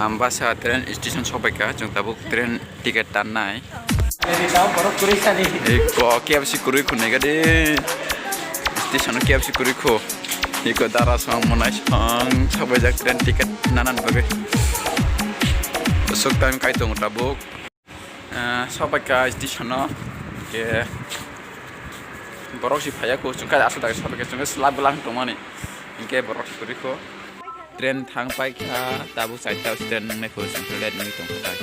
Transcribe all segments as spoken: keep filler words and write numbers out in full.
Ambasa train station sopaikha, chwng tabuk train ticket tannai. Eko K F C kwrwi kho naikha de. Station o K F C kwrwi kho. Eko dara song monai song sopaijak train ticket nanan bagwi. Sok time kai tongo tabuk. Ah, sopaikha station o. Ke borok si phaiya kho, chwng kai aswk dagi sopaikha, chwng slap glang tongmani. Hinkhe borok si kwrwi kho. Train thang paikha, tabuk chaita train nungnai kho, chwng late wngwi tongkha tai.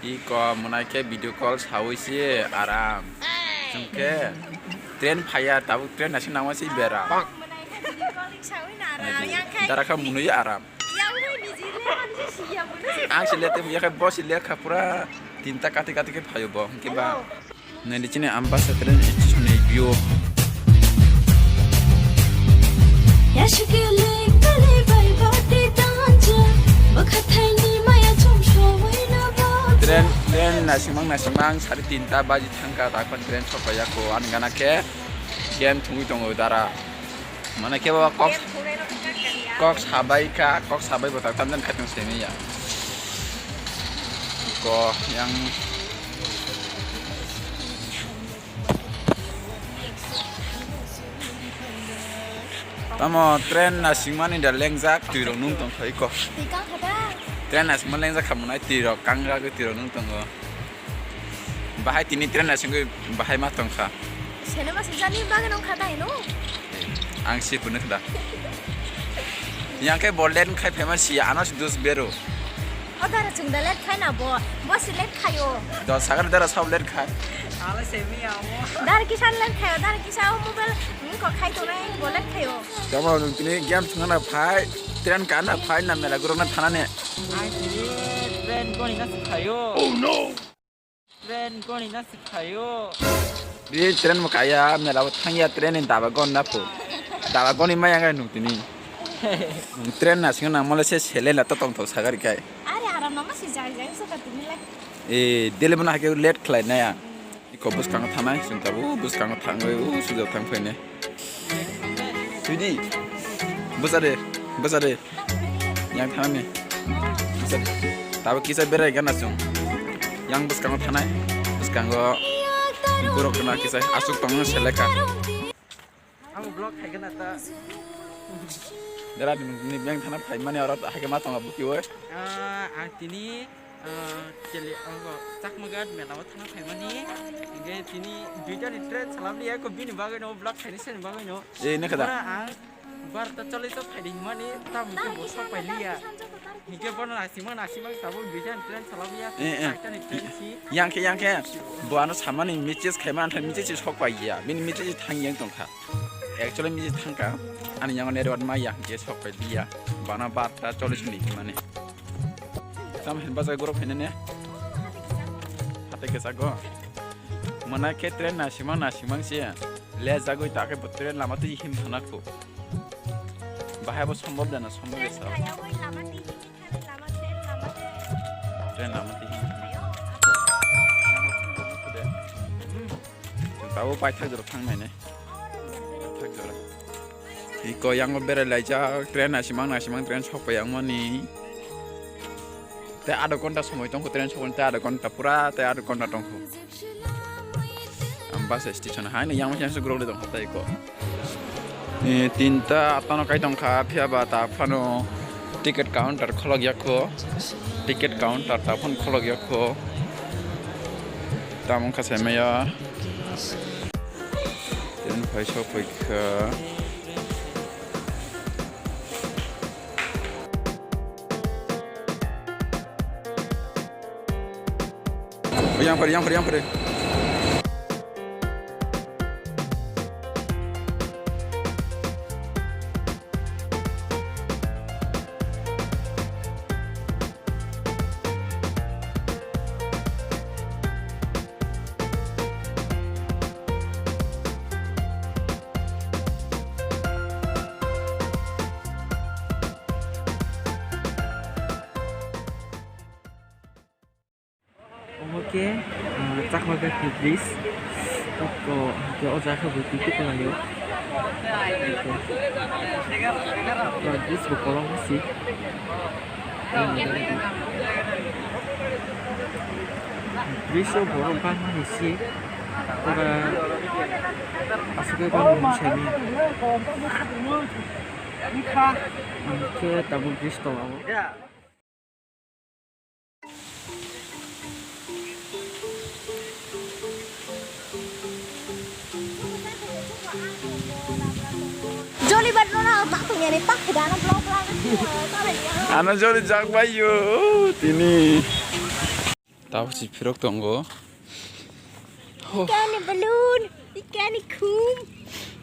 Eko monai khe video call sawi se aram. Chwng khe train phaiya, tabuk train naising nangma se bera. Dara kha munui aram. Ang se late wngya khe bo se late kha pura tinta kati kati khe phaio bo. Hinkhe ba nai di chini Ambasa train station ni view. Train, train naisingmang naisingmang sari tinta baji thangkha, takhon train sokpaiya kho, ani gana khe game thungwi tongo dara. Mane khe bo kok, kok sabai kha, kok sabai bo tak tamjani khatung simi ya. Ko yang tamo train naisingmani da lengjak, twi rok nung tong kha iko. Train naisingma lengjak kha mwnai, twi rok kangjak, twi rok nung tongo. Bahai tini train naisingwi bahai ma tongkha. Sene ma sijani bagwi nong kha tai no? Ang si phunuk da. Yang khe bo late khai phaima si ano si dus beru. O dara chwng da late khai na bo. Bo si late khaio. Do sagar dara sab late khai. Ala semi amo. Dara kisa late khaio, dara kisa o mobile nung ko khai tonai bo late khaio. Tamo nung tini game thungna phai, train kana phai na mela gurona thanane. Ai tini train goni na si khaio. Oh no. Train goni na si khaio. Bi train mo kaya, mela bo thangya train ni daba gon na pho. Daba goni maya ngai nung tini. Train naising nang mole se sele na to tong tong sagari kai. Are aram na ma si jai jai so ka tini lai. E, dele bo na hake late khlai na ya. Iko bwskango thanai, chwng tabuk bwskango thangwi, u, sujak thang phainai. Sudi. Bwsa de, bwsa de. Yang thanani. Bwsa de. Tabuk kisa berai gana chwng. Yang bwskango thanai. Bwskango borok gana kisa aswk tongmani seleka. Ang vlog khai gana ta. Dara ni beng thana phaimani oro hake ma tonga buki oi. Ah, ang tini Ah, kele, oh, Chakmaghat mela o thana phaimani, hingke tini duita ni train salam liya, ko bini bagwi no, vlog khaini sani bagwi no. Eh, ne kada? Ora ang barta chollish o phaidi himani, tam ke bo sok pai liya. Hingke bono nasima, nasima tabuk duita ni train salam liya, eh, eh, ekta ni train si. Yang khe, yang khe, bo ano samani message khaima, anthai message sok pai ya, bini message thang yang tongkha. Actually, message thangkha, ani yang network ma ya, hingke sok pai liya, bana barta chollish ni himani. Tamo hin bachai borok phainai ne? Hatai kechago. Mwnai khe train nasimang nasimang se. Le jagwi ta khe bo train lama twi him thana kho. Bahai bo sombhob da na sombhob esa. Train lama twi him. Tabo paithak jora thang nai ne. Paithak jora. Iko yango berai laijak, train nasimang nasimang train sok pai yang mani. Tei adha ghonta somoi tongkho train sokmani, tei adha ghonta pura, tei adha ghonta tongkho. Ang bus station haino yang masa yang sugrok le tongkha tei iko. Eh, tinta atano kai tongkha, phiya ba ta phano ticket counter kholok yakho, ticket counter ta phano kholok yakho. Tamo wngkha saimaya. Train phai sok phaikha. Yang pare, yang pare, yang pare. Omo khe, ah, Chakmaghat ni bridge. Oko, hwnkhe o jaga bo twi twi kwlaio. Bridge bo kolom si. Bridge o borok bangma ni si. Ora aswk khe bangma ni simi. Hwnkhe tabuk bridge tongo. Joli bat no na tak tong yani tak dana blok lang. Ano joli jak bai yo tini. Tabo si phirok tongo. Ikani balloon, ikani khum.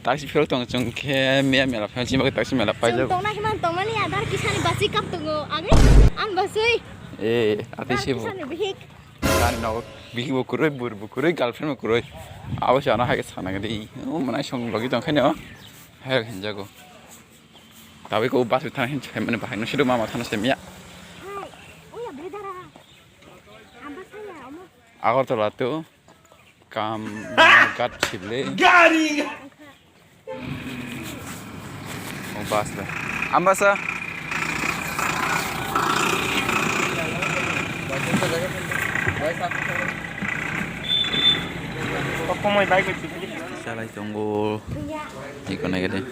Taksi phirok tong chwng khe miya mela phai chima taksi mela phai Chwng jago. Tongna himan tongmani adar kisani basi kap tongo. Ani an basi. Eh, ati Dar se bo. Kisani bihik. Ani nogo bihik bo kuroi, bur bo kuroi, girlfriend bo kuroi. Abo se ano hai sana gadi. O manai song logi tong khaino. Hai hinjago. Tawi ko bus thana hin chai mani bahai no sido mama thana se miya. Hai, oya bredara. Ambasaya omo. Agartala to kam gat chile. Gari. O bus le. Ambasa. Salai tongo. Iko nai gede.